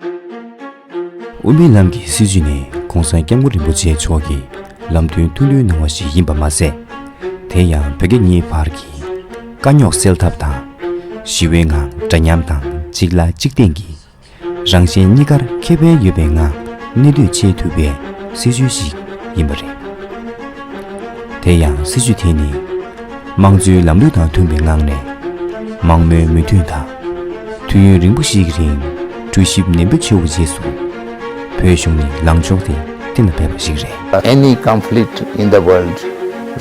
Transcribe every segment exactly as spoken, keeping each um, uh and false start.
དབུ་མའི་ལམ་གྱི་སྲིད་བྱུས་ནི་༸གོང་ས་༸སྐྱབས་མགོན་རིན་པོ་ཆེ་མཆོག་གི་ལམ་སྟོན་ཐུགས་འདུན་གནང་བ་ཞིག་ཡིན་པ་མ་ཟད། དེ་ཡང་བོད་རྒྱ་གཉིས་བར་གྱི་དཀའ་རྙོག་སེལ་ཐབས་དང་། ཞི་བའི་ངང་འདྲ་མཉམ་དང་གཅིག་ལ་གཅིག་བརྟེན་གྱི་རང་གཞན་གཉིས་ཀར་ཁེ་ཕན་ཡོད་པའི་ངང་གནས་སྡོད་བྱེད་ཐུབ་པའི་སྲིད་བྱུས་ཤིག་ཡིན་པ་རེད། དེ་ཡང་སྲིད་བྱུས་དེ་ནི་དམངས་གཙོའི་ལམ་ལུགས་དང་མཐུན་པའི་ངང་ནས་མང་མོས་མོས་མཐུན་དང་། དུས་ཡུན་རིང་པོ་ཞིག་གི་རིང་གྲོས་ཞིབ་ནན་པོ་བྱས་པའི་རྗེས་སུ་བོད་གཞུང་ནས་ལངས་ཕྱོགས་དེ་གཏན་ལ་འབེབས་པ་ཞིག་རེད། Any conflict in the world,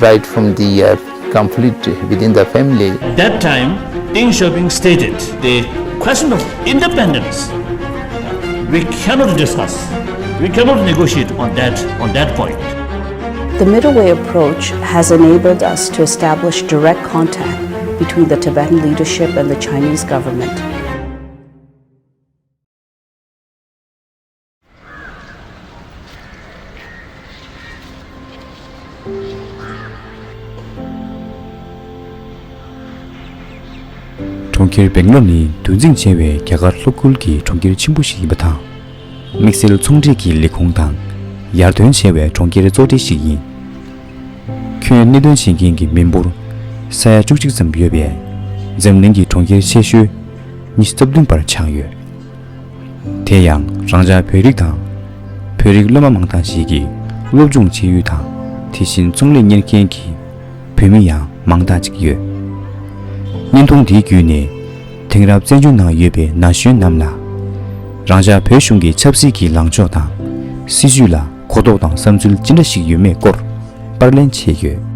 right from the uh, conflict within the family. At that time, Deng Xiaoping stated the question of independence, we cannot discuss, we cannot negotiate on that, on that point. The middle way approach has enabled us to establish direct contact between the Tibetan leadership and the Chinese government. གྲོང་ཁྱེར་སྦེང་ལོར་ནི་འདུ་འཛིང་ཆེ་བའི་རྒྱ་གར་སློབ་ཁུལ་གྱི་གྲོང་ཁྱེར་ཆེན་པོ་ཞིག་ཡིན་པ་དང་། དམིགས་བསལ་ཚོང་འབྲེལ་གྱི་ལས་ཁུངས་དང་ཡར་ཐོན་ཆེ་བའི་གྲོང་ཁྱེར་གཙོ་གྲས་ཤིག་ཡིན། ཁྱོན་གནད་དོན་བྱེད་མཁན་གྱི་མི་འབོར་ས་ཡ་བཅུ་གཅིག་ཙམ་ཡོད་པའི་འཛམ་གླིང་གི་གྲོང་ཁྱེར་ཆེ་ཤོས་ཉི་ཤུ་རྩ་བདུན་པར་ཆགས་ཡོད། དེ་ཡང་རང་ཅག་བོད་རིགས་དང་། བོད་རིགས་སློབ་མ་མང་དག་ཞིག་གིས་སློབ་སྦྱོང་བྱེད་ཡུལ་དང་། དེ་བཞིན་ཚོང་ལས་གཉེར་མཁན་གྱི་བོད་མི་ཡང་མང་དག་ཅིག་ཡོད། བརྙན་ཐུང་འདིའི་བརྒྱུད་ནས་དེང་རབས་བཙན་བྱོལ་ནང་ཡོད་པའི་ན་གཞོན་རྣམས་ལ། རང་ཅག་བོད་གཞུང་གི་ཆབ་སྲིད་ཀྱི་ལངས་ཕྱོགས་དང་། སྲིད་བྱུས་ལ་གོ་རྟོགས་དང་བསམ་ཚུལ་ཅི་འདྲ་ཞིག་ཡོད་མེད་སྐོར་པར་ལེན་བྱས་ཡོད།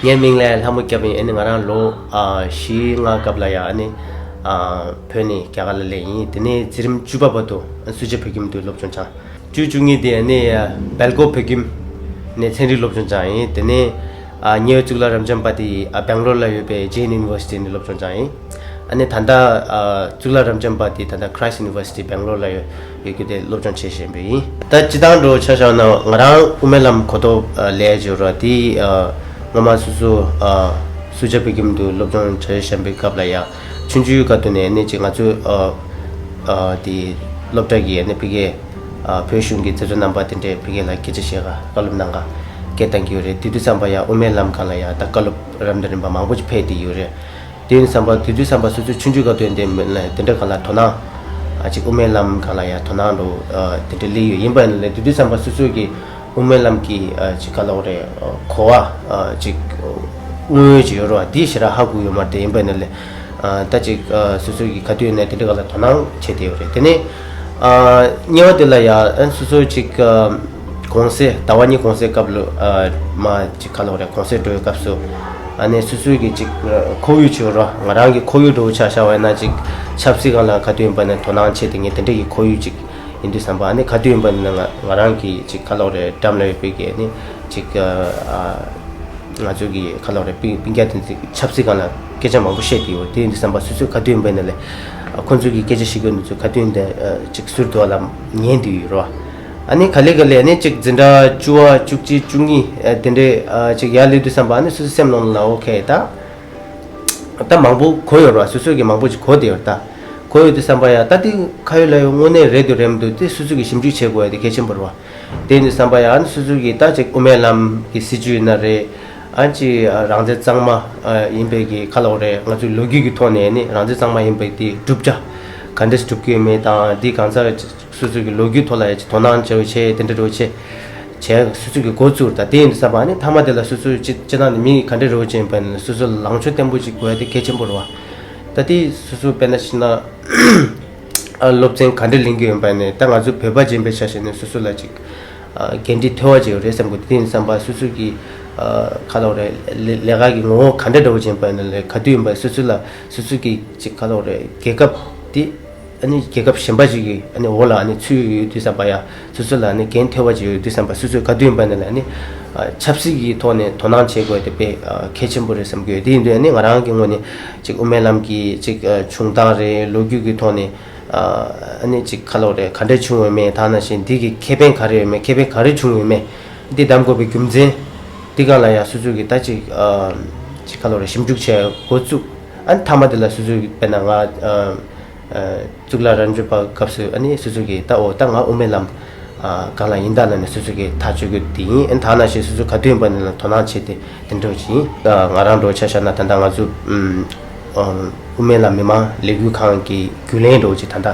ངའི་མིང་ལ་ལྷ་མོ་སྐྱབས་ཡིན། ཨ་ནི་ང་རང་ལོ་ཨ་བཞི་ལྔ་སྐབས་ལ་ཡ་ཨ་ནི་ཨ་བོད་ནས་རྒྱ་གར་ལ་སླེབས་ཡིན། དེ་ནས་འཛིན་རིམ་བཅུ་པ་བར་དུ་སུ་ཇཱ་བོད་ཁྱིམ་དུ་སློབ་སྦྱོང་སྦྱངས། བཅུ་བཅུ་གཉིས་དེ་ནི་སྦེལ་ཀོབ་བོད་ཁྱིམ་ནས་ཚན་རིག་སློབ་སྦྱོང་སྦྱངས་ཡིན། དེ་ནས་ཉེ་བའི་གཙུག་ལག་རབ་འབྱམས་པ་དེ་སྦེང་ལོར་ལ་ཡོད་པའི་Jain University ནས་སློབ་སྦྱོང་སྦྱངས་ཡིན། ཨ་ནི་ད་ལྟ་གཙུག་ལག་རབ་འབྱམས་པ་དེ་ད་ལྟ་Christ University སྦེང་ལོར་ལ་ཡོད་ཡོད་རྒྱུ་དེ་སློབ་སྦྱོང་བྱེད་བཞིན་པ་ཡིན། ད་སྤྱི་བཏང་འགྲོ་ཆ་བཞག་ན་ང་རང་དབུ་མའི་ལམ་གོ་རྟོགས་ལས་བྱོས་ར་དེ་སྔོན་མ་སོ་སོ་སུ་ཇཱ་བོད་ཁྱིམ་དུ་སློབ་སྦྱོང་བྱེད་བཞིན་པའི་སྐབས་ལ་ཡ་ཆུང་ཆུང་སྐབས་དུ་ནས་ནི་ཅིག་ང་ཚོའི་དེ་སློབ་གྲྭ་གི་ནི་ཕ་གི་ཨ་བོད་གཞུང་གི་མཛད་གཙོ་རྣམ་པ་དེ་འདྲས་ཕ་གི་ལ་སྐད་ཆ་བཤད་ག་བཀའ་སློབ་གནང་ག་སྐད་བཏང་གི་ཡོད་རེད། དེ་དུས་ཙམ་པ་ཡང་དབུ་མའི་ལམ་སྒང་ལ་ཡང་ད་བཀའ་སློབ་རབ་དང་རིམ་པ་མང་པོ་ཅིག་ཕེབས་བསྡད་ཡོད་རེད། དེ་ཡིན་ཙམ་པ་དེ་དུས་ཙམ་པ་སོ་སོ་ཆུང་ཆུང་སྐབས་དུས་དེ་མིན་ལ་དེ་འདྲ་སྒང་ལ་དོ་སྣང་ཨ་ཅིག་དབུ་མའི་ལམ་སྒང་ལ་ཡང་དོ་སྣང་འགྲོ་ཨ་དེ་འདྲ་སླེབས་ཡོད། ཡིན་པ་ཡིན་ན་ལས་དེ་དུས་ཙམ་པ་སོ་སོ་གི་དབུ་མའི་ལམ་གྱི་ཨ་ཅིག་ག་ལབ་དགོས་རེད། གོ་བ་ཨ་ཅིག་དངོས་ཡོད་ཅིག་ཡོད་རེད་བ། དེ་ཞེ་དྲག་ཧ་གོ་ཡོད་མ་རེད། དེ་ཡིན་པ་ཡིན་ན་ལས། ཨ་ད་ཅིག་ཨ་སོ་སོ་གི་ག་དུས་ཡིན་ན་དེ་འདྲ་སྒང་ལ་དོ་སྣང་བྱེད་བསྡད་ཡོད་རེད། དེ་ནས་ཨ་གཉིས་པ་དེ་ལ་ཡ་ཨ་སོ་སོ་ཅིག་ཨ་གུང་སེང་ཟླ་བ་གཉིས་གུང་སེང་སྐབས་ལ་ཨ་མ་ཅིག་ག་ལབ་དགོས་རེད། གུང་སེང་འགྲོ་བའི་སྐབས་སུ་ཨ་ནི་སོ་སོའི་གི་ཅིག་ཨ་ཁོར་ཡུག་ཅིག་ཡོད་རེད། ང་རང་གི་ཁོར་ཡུག་འདྲ་བོ་ཆ་བཞག་པ་ཡིན་ན་ཅིག་ཆབ་སྲིད་སྒང་ལ་ག་དུས་ཡིན་པ་ཡིན་ན་དོ་སྣང་བྱེད་བསྡད་མཁན་དེ་འདྲ་གི་ཁོར་ཡུག་ཅིག་ཡིན་དུས་ཙམ་པ་ཨ་ནི་ག་དུས་ཡིན་པ་ཡིན་ན་ང་ང་རང་གི་ཅིག་ག་ལབ་དགོས་རེད། འགྲམ་ལ་ཡོད་པའི་གི་ཨ་ནི་ཅིག་ཨ། ང་ཚོ་གི་ག་ལབ་དགོས་རེད། སྤུན་སྤུན་ཀྱག་དེ་ཚོས་ཆབ་སྲིད་སྒང་ལ་སྐད་ཆ་མང་པོ་བཤད་ཀྱི་ཡོད། དེ་ཡིན་དུས་ཙམ་པ་སོ་སོས་ག་དུས་ཡིན་པ་ཡིན་ན་ལས་ཁོང་ཚོ་གི་སྐད་ཆ་བཤད་རྒྱུ་འདི་ཚོ་ག་དུས་ཡིན་ན་ཅིག་ཟུར་དུ་བ་ལ་ཉན་བསྡད་ཡོད་རེད་བ། ཨ་ནི་ག་ལེ་ག་ལེ་ཨ་ནི་ཅིག་འཛིན་གྲྭ་བཅུ་བ་བཅུ་གཅིག་བཅུ་གཉིས་དེ་འདྲས་ཅིག་ཡར་སླེབས་དུས་ཙམ་པ་ཨ་ནི་སོ་སོའི་སེམས་ནང་ལ་ཨོ་ཁེ་ད་ད་མང་པོ་གོ་ཡོད་རེད་བ། སོ་སོས་ཀྱི་མང་པོ་ཅིག་གོ་བསྡད་ཡོད་རེད། ད་གོ་ཡོད་དུས་ཙམ་པ་ཡ་ད་དེ་ཁ་ཡོད་ལག་ཡོད་དངོས་གནས་རེད་འདུག་རེད་མི་འདུག་དེ་སོ་སོ་གི་ཞིབ་འཇུག་བྱེད་དགོས་ཡ་དེ་གལ་ཆེན་པོ་རེད་བ། དེ་ཡིན་དུས་ཙམ་པ་ཡང་ཨ་ནི་སོ་སོ་གིས་ད་ཅིག་དབུ་མའི་ལམ་གྱི་སྲིད་བྱུས་ཡིན་ན་རེད། ཨ་ཅིག་རང་བཙན་གཙང་མ་ཡིན་པའི་གི་ག་ལབ་དགོས་རེད། ང་ཚོའི་ལོ་རྒྱུས་ཀྱི་ཐོག་ནས་ནི་རང་བཙན་གཙང་མ་ཡིན་པའི་དེ་བསྒྲུབ་བྱ་ག་འདྲས་སྒྲུབ་ཀྱི་ཡོད་མེད་དང་། དེ་གང་ཟག་སོ་སོ་གི་ལོ་རྒྱུས་ཐོག་ལ་ཡང་ཅིག་དོ་སྣང་བྱེད་བྱེད་དེ་འདྲ་འགྲོ་བྱེད་བྱས་སོ་སོ་གི་འགོ་བཙུགས། ད་དེ་ཡིན་དུས་ཙམ་པ་ནི་མཐའ་མ་དེ་ལ་སོ་སོ་སྤྱི་སྤྱི་བཏང་ནས་མི་ག་འདྲས་རེད་བྱེད་ཡིན་པ་ནི་སོ་སོ་ལ་ལངས་ཕྱོགས་བརྟན་པོ་ཅིག་དགོས་ཡ་དེ་གལ་ཆེན་པོ་རེད་བ། ད་དེ་སོ་སོ་དཔེར་ན་བཤད་ན། ཨ་སློབ་ཚན་ག་འདྲ་ལེན་གྱི་ཡོད་པ་ནས་ད་ང་ཚོ་བོད་པ་ཡིན་པའི་ཆ་བཞག་ནས་སོ་སོ་ལ་ཅིག་ཨ་འགན་འཁྲི་ཐེ་བ་ཅིག་ཡོད་རེད་བསམ་གི། དེ་ཡིན་བསམ་པ་སོ་སོ་གི་ཨ་ག་ལབ་དགོས་རེད། ལས་ལས་ཀ་གི་ངོ་བོ་ག་འདྲ་འདྲ་བོ་ཡིན་པ་ནས་ལས་ག་དུས་ཡིན་པ་སོ་སོ་ལ་སོ་སོ་གི་ཅིག་ག་ལབ་དགོས་རེད། རྒྱལ་ཁབ་དེ་ཨ་ནི་རྒྱལ་ཁབ་གཞན་པ་ཅིག་གི་ཨ་ནི་འོག་ལ་ཨ་ནི་ཚུད་ཡོད་དུས་བསམ་པ་ཡ་སོ་སོ་ལ་ཨ་ནི་འགན་ཐེ་བ་ཅིག་ཡོད་དུས་བསམ་པ་སོ་སོ་ག་དུས་ཡིན་པ་ནས་ལས་ཨ་ནི་ཨ་ཆབ་སྲིད་ཀྱི་ཐོག་ནས་དོ་སྣང་བྱེད་དགོས་དེ་དཔེ་ཨ་གལ་ཆེན་པོ་རེད་བསམ་གི་ཡོད། དེ་ཡིན་དུས་ཨ་ནི་ང་རང་གི་ངོས་ནས་ཅིག་དབུ་མའི་ལམ་གྱི་ཅིག་ཨ་བྱུང་སྟངས་རེད། ལོ་རྒྱུས་ཀྱི་ཐོག་ནས། ཨ་ནི་ཅིག་ག་ལབ་རེད། ག་འདྲས་བྱུང་ཡོད་མེད། ད་ནང་བཞིན་འདི་གི་ཁེ་ཕན་ག་རེ་ཡོད་མེད། ཁེ་ཕན་ག་རེ་བྱུང་ཡོད་མེད། འདི་གདམ་དགོས་པའི་རྒྱུ་མཚན་འདི་སྒང་ལ་ཡང་སོ་སོ་གི་ད་ཅིག་ཨ་ཅིག་ག་ལབ་རེད། ཞིབ་འཇུག་བྱས་འགོ་བཙུགས། ཨ་ནི་མཐའ་མ་དེ་ལ་སོ་སོ་གི་དཔེར་ན་ང་ཨ་ཨ་གཙུག་ལག་རབ་འབྱམས་པ་སྐབས་སུ་ཨ་ནི་སོ་སོ་གི་ད་འོ་ད་ང་དབུ་མའི་ལམ་ཨ་སྒང་ལ་ཡིན་ད་ལབ་ནས་སོ་སོ་གི་ཐག་གཅོད་རྒྱུ་དེ་ཡིན། ཨ་ནི་ད་ནང་བཞིན་སོ་སོ་ག་དུས་ཡིན་པ་ནས་ལ་དོ་སྣང་བྱས་ཏེ་དེ་འདྲ་ཅིག་ཡིན། ཨ་ང་རང་འདྲ་བོ་ཆ་བཞག་ན་ད་ལྟ་ང་ཚོ་ཨ་དབུ་མའི་ལམ་མི་མང་ལས་འགུལ་ཁང་གི་རྒྱུན་ལས་འདྲ་བོ་ཅིག་ད་ལྟ་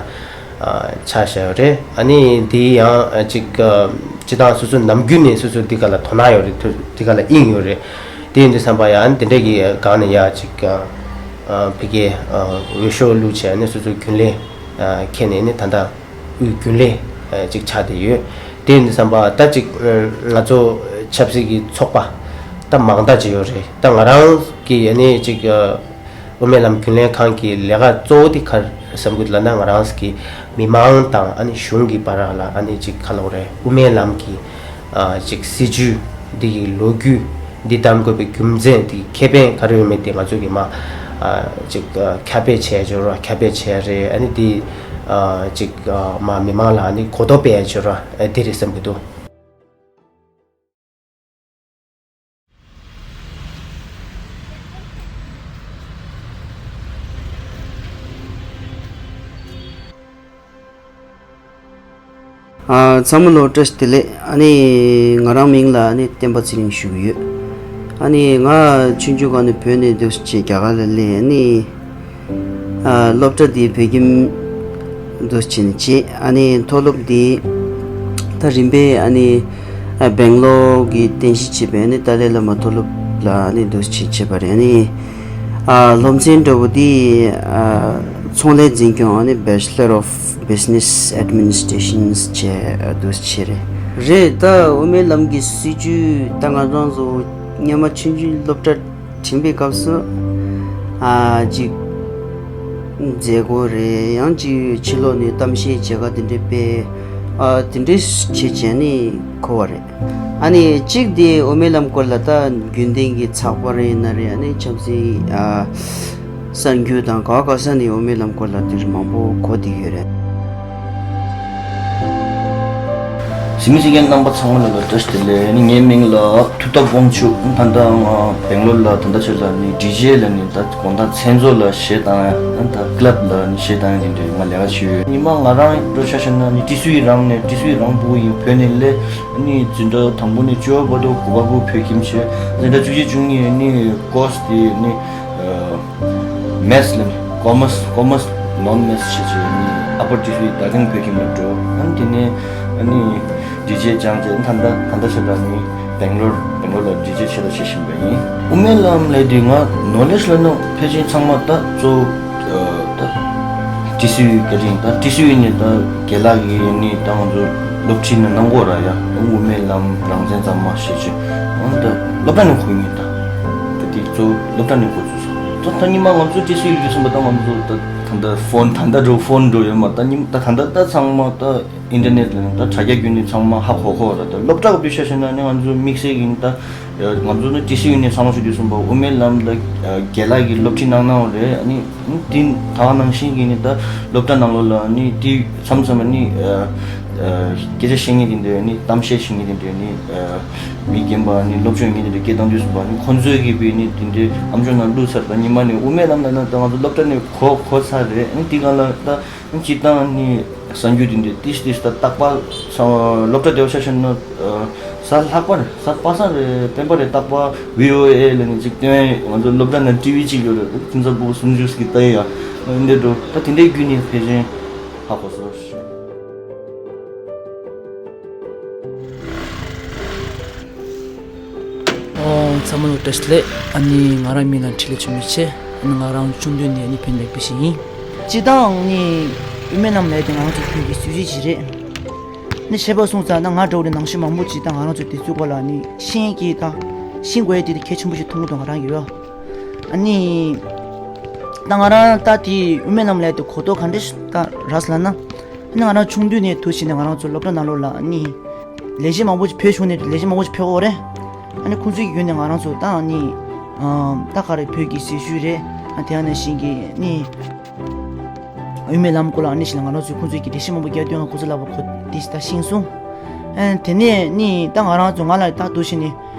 ཨ་ཆགས་བཞག་ཡོད་རེད། ཨ་ནི་དེ་ཡང་ཨ་ཅིག་ཨ་སྤྱིར་བཏང་སོ་སོ་ནམ་རྒྱུན་ནས་སོ་སོ་འདི་ག་ལ་དོ་སྣང་ཡོད་རེད། ཐུ་འདི་ག་ལ་དབྱིངས་ཡོད་རེད། དེ་ཡིན་དུས་ཙམ་པ་ཡང་ཨ་ནི་དེ་འདྲ་གི་སྒང་ནས་ཡང་ཅིག་ཨ་ཨ་ཕ་གིའི་ཨ་འོས་ཤོག་བླུགས་བྱས་ཨ་ནི་སོ་སོ་རྒྱུན་ལས་ཨ་འཁྱེར་ནས་ནི་ད་ལྟ་དབུས་རྒྱུན་ལས་ཨ་ཅིག་ཆགས་བསྡད་ཡོད། དེ་ཡིན་དུས་ཙམ་པ་ད་ཅིག་ཨ་ང་ཚོ་ཆབ་སྲིད་ཀྱི་ཚོགས་པ་ད་མང་དག་ཅིག་ཡོད་རེད། ད་ང་རང་གི་ཨ་ནི་ཅིག་ཨ་དབུ་མའི་ལམ་རྒྱུན་ལས་ཁང་གི་ལས་ཀ་གཙོ་བོ་དེ་ག་རེ་བསམ་གྱི་འདུག་ལབ་ན། ང་རང་གི་མི་མང་དང་ཨ་ནི་གཞུང་གི་བར་ལ་ཨ་ནི་ཅིག་ག་ལབ་དགོས་རེད། དབུ་མའི་ལམ་གྱི་ཨ་ཅིག་སྲིད་བྱུས་འདི་གི་ལོ་རྒྱུས་འདི་གདམ་དགོས་པའི་རྒྱུ་མཚན་དེ་ཁེ་ཕན་ག་རེ་ཡོད་མེད་དེ་ང་ཚོ་གི་མ་ཨ་ཅིག་ཨ་ཁྱབ་སྤེལ་བྱས་ཡོད་ར། ཁྱབ་སྤེལ་བྱས་རེད། ཨ་ནི་འདི་ཨ་ཅིག་ཨ་མ་མི་མང་ལ་ཨ་ནི་གོ་རྟོགས་སྤེལ་ཡོད་ར། ཨ་འདི་རེད་བསམ་གྱི་འདུག་ཨ་ཚང་མ་ལ་བཀྲ་ཤིས་བདེ་ལེགས། ཨ་ནི་ང་རང་མིང་ལ་ཨ་ནི་བསྟན་པ་ཚེ་རིང་ཞུ་གི་ཡོད། ཨ་ནི་ང་ཆུང་ཆུང་སྒང་ནས་བོད་ནས་འདུག་སེ་བྱས་རྒྱ་གར་ལ་སླེབས། ཨ་ནི་ཨ་སློབ་གྲྭ་འདི་བོད་ཁྱིམ་འདུག་སེ་བྱས་ནས་བྱས། ཨ་ནི་མཐོ་སློབ་འདི་ད་རིམ་པས་ཨ་ནི་ཨ་སྦེང་ལོར་གྱི་རྟེན་གཞི་བྱས་པའི་ཨ་ནི་ཏཱ་ལའི་བླ་མ་མཐོ་སློབ་ལ་ཨ་ནི་འདུག་སེ་བྱས་བྱས་པ་རེད། ཨ་ནི་ཨ་སློབ་ཚན་འདྲ་བོ་འདི་ཨ་ཚོང་ལས་འཛིན་སྐྱོང་། ཨ་ནི་Bachelor of Business Administration བྱས་འདུག་སེ་བྱས་རེད། རེད། ད་དབུ་མའི་ལམ་གྱི་སྲིད་བྱུས་ད་ང་རང་ཚོ་སྔོན་མ་ཆུང་ཆུང་སློབ་གྲྭ་ཁྲིད་པའི་སྐབས་སུ་ཨ་ཅིག་མཛད་སྒོ་རེད། ཡང་ཅིག་ཕྱི་ལོགས་ནས་གཏམ་བཤད་བྱེད་ག་དེ་འདྲའི་སྤེལ། ཨ་དེ་འདྲའི་བྱས་བྱས་ནས་གོ་བ་རེད། ཨ་ནི་གཅིག་དེ་དབུ་མའི་ལམ་སྐོར་ལ་ད་རྒྱུན་ལྡན་གྱི་ཚགས་པར་ཡིན་ན་རེད། ཨ་ནི་ཆབ་སྲིད་ཨ་གསར་འགྱུར་དང་ག་བ་ག་ས་ནས་དབུ་མའི་ལམ་སྐོར་ལ་དེ་རིགས་མང་པོ་གོ་བསྡད་ཡོད་རེད། གཟིགས་མོ་གཟིགས་མཁན་རྣམ་པ་ཚང་མ་ལ་བཀྲ་ཤིས་བདེ་ལེགས། ནི་ངའི་མིང་ལ་ཐུབ་ཐབས་དབང་ཕྱུག་ད་ལྟ་ང་སྦེང་ལོར་ལ་ད་ལྟ་ཆ་ལ་ནི་ཌི་ཇེ་ལ་ནི་ད་དགོང་དག་མཚན་ཚོགས་ལ་གཞས་བཏང་ཡ། ད་ཀླབ་ལ་ནི་གཞས་བཏང་ཡ་དེ་འདྲའི་ང་ལས་ཀ་བྱེད་ཡོད། ཉི་མ་ང་རང་འགྲོ་ཆ་བཞག་ན་ནི་ཏི་སུའི་རང་ནས་ཏི་སུའི་རང་ཕྲུ་གུ་ཡིན། བོད་ནས་སླེབས། ནི་འཛིན་གྲྭ་དང་པོ་ནས་བཅུ་པ་བར་དུ་དགུ་པ་བར་བོད་ཁྱིམ་བྱས། འཛིན་གྲྭ་བཅུ་གཅིག་བཅུ་གཉིས་ནི་ཀོར་སི་དེ་ནི་ཨ་མེ་ཐི་ལ་ནི་ཀོ་མར་སི། ཀོ་མར་སི་ནོན་མེ་ཐི་བྱས་བྱས་ནི་ཨ་པར་ཏི་སུའི་ད་ཐེངས་བོད་ཁྱིམ་ལ་འགྲོ། ཨ་ནི་དེ་ནས་ཨ་ནི་ཌི་ཇེ་སྦྱངས་བྱས། ད་ལྟ་ད་ལྟ་ཆ་ལ་ནི་སྦེང་ལོར་སྦེང་ལོར་ལ་ཌི་ཇེ་ཆེད་ལ་བྱེད་བཞིན་པ་ཡིན། དབུ་མའི་ལམ་ལས་དེ་ང་ནོ་ལེ་ཇི་ལ་ནི་ཕལ་ཆེར་ཚང་མ་ད་གཙོ་བོ་ཨ་ད་ཏི་སུའི་བཀའ་དྲིན། ད་ཏི་སུའི་ནི་ད་རྒན་ལགས་ཀྱིས་ནི་ད་ང་ཚོ་སློབ་ཁྲིད་ནི་གནང་གོ་ར་ཡ། དབུ་མའི་ལམ་རང་བཙན་གཙང་མ་ཞེས་བྱས། འོན་ད་སློབ་གྲྭ་ནས་གོ་ཡིན། ད་ད་དེ་གཙོ་བོ་སློབ་གྲྭ་ནས་གོ་ཚུལ་སོང་། ད་ད་ཉི་མ་ང་ཚོ་ཏི་སུའི་ལུགས་སུ་ད་ང་ཚོ་ད་ད་ད་ཕོན་ད་ད་འགྲོ་ཕོན་འགྲོ་ཡོད་མ། ད་ཉི་ད་ད་ད་ད་ཚང་མ་ད་ཨིན་ཊར་ནེཊ་ལ་ད་དྲ་རྒྱ་བརྒྱུད་ནས་ཚང་མ་ཧ་གོ་གོ་ར། ད་སློབ་གྲྭ་གི་བེད་ཤ་བཞག་ན་ནི་ང་ཚོ་དམིགས་བསལ་གྱི་ད་ང་ཚོ་ནི་ཏི་སུའི་ནས་ཚང་མ་ཞུ་དུས་གསུངས་པ་དབུ་མའི་ལམ་ལ་རྒན་ལགས་ཀྱིས་སློབ་ཁྲིད་གནང་གནང་བ་རེད། ཨ་ནི་དེ་ད་ག་ནང་བཞིན་གྱི་ནི་ད་སློབ་གྲྭ་ནང་ལོགས་ལ་ནི་དེ་མཚམས་མཚམས་ནི་སྐད་ཆ་བཤད་མཁན་དེ་འདྲ་ནི་གཏམ་བཤད་བྱེད་མཁན་དེ་འདྲ་ནི་མི་རྒན་པ་ནི་སློབ་སྦྱོང་མཁན་དེ་འདྲ་སྐད་བཏང་དུས་གསུངས་པ་ནི་ཁོང་ཚོས་ཀྱིས་པའི་ནི་དེ་འདྲའི་ཨམ་ཅོག་ནང་བླུགས་ཚར། ད་ཉི་མ་ནི་དབུ་མའི་ལམ་ལ་ན་ད་ང་ཚོ་སློབ་གྲྭ་ནས་གོ་གོ་ཚར་རེད། ཨ་ནི་དེ་ག་ལ་ད། སྤྱིར་བཏང་ནི་གསར་འགྱུར་དེ་འདྲའི་ཏིས་ཏིས་ད་རྟག་པར་ས་སློབ་གྲྭ་དེ་བ་ཆ་བཞག་ན་གཟའ་ལྷག་པ་རེད། གཟའ་པ་སངས་རེད། སྤེན་པ་རེད། རྟག་པར་བྷི་ཨོ་ཨེ་ལ་ནི་ཅིག་སྟོན། ང་ཚོ་སློབ་གྲྭ་ནང་ཊི་ཝི་གཅིག་ཡོད་རེད། ཁྱིམ་ཚང་པོ་སུམ་ཅུ་ཟིག་ལྟ་ཡ་འདི་འགྲོ། ད་དེ་འདྲའི་བརྒྱུད་ནས་ཕལ་ཆེར་ཧ་གོ་སོང་། ཨོ། ཚང་མ་ལ་བཀྲ་ཤིས་བདེ་ལེགས། ཨ་ནི་ང་རང་མིང་ལ་འཕྲིན་ལས་ཆོས་འཕེལ་བྱས། ཨ་ནི་ང་རང་ཆུང་དུས་ནས་ཨ་ནི་བོད་ནས་སླེབས་པ་ཞིག་ཡིན། སྤྱིར་བཏང་ནི་དབུ་མའི་ལམ་ལས་དེ་ང་རང་ཚོ་བོད་ཀྱི་སྲིད་བྱུས་ཅིག་རེད། ནི་བྱས་པ་སོང་ཙང་ན་ང་འདྲ་བོ་ནང་བཞིན་མང་པོ་ཅིག་ད་ང་རང་ཚོ་དེ་ཚོའི་སྐོར་ལ་ནི་ཤེས་ཀྱི་ད་ཤེས་དགོས་ཡ་དེ་དེ་གལ་ཆེན་པོ་ཞིག་མཐོང་གི་འདུག་ང་རང་གི་རོ། ཨ་ནི་ད་ང་རང་ད་དེ་དབུ་མའི་ལམ་ལས་དེ་གོ་རྟོགས་ག་འདྲ་ཞིག་ད་རག་སོང་ལབ་ན། ཨ་ནི་ང་རང་ཆུང་དུས་ནས་འདུག་བྱས་ནས་ང་རང་ཚོ་སློབ་གྲྭ་ནང་ལོགས་ལ་ཨ་ནི་ལས་བྱེད་མང་པོ་ཅིག་བོད་གཞུང་ནས་ལས་བྱེད་མང་པོ་ཅིག་ཕེབས་ཀྱི་ཡོད་རེད། ཨ་ནི་ཁོང་ཚོའི་བརྒྱུད་ནས་ང་རང་ཚོ་ད་ཨ་ནི་ད་ག་རེ་བོད་ཀྱི་སྲིད་བྱུས་རེད། ཨ་དེ་ཡང་ནང་བཞིན་གྱི་ཨ་ནི་ དབུ་མའི་ལམ་སྐོར་ལ་ཨ་ནི་ཞིག་ལ་ང་རང་ཚོས་ཁོང་ཚོས་ཀྱི་འགྲེལ་བཤད་མང་པོ་རྒྱག་དུས་ང་ཁོང་ཚོ་ལ་བ་ཁོ་དེ་ཞིག་ད་ཤེས་སོང་། ཨ་དེ་ནས་ནི་ད་ང་རང་ཚོ་ང་ལ་ད་དུ་ཞིག་ནི་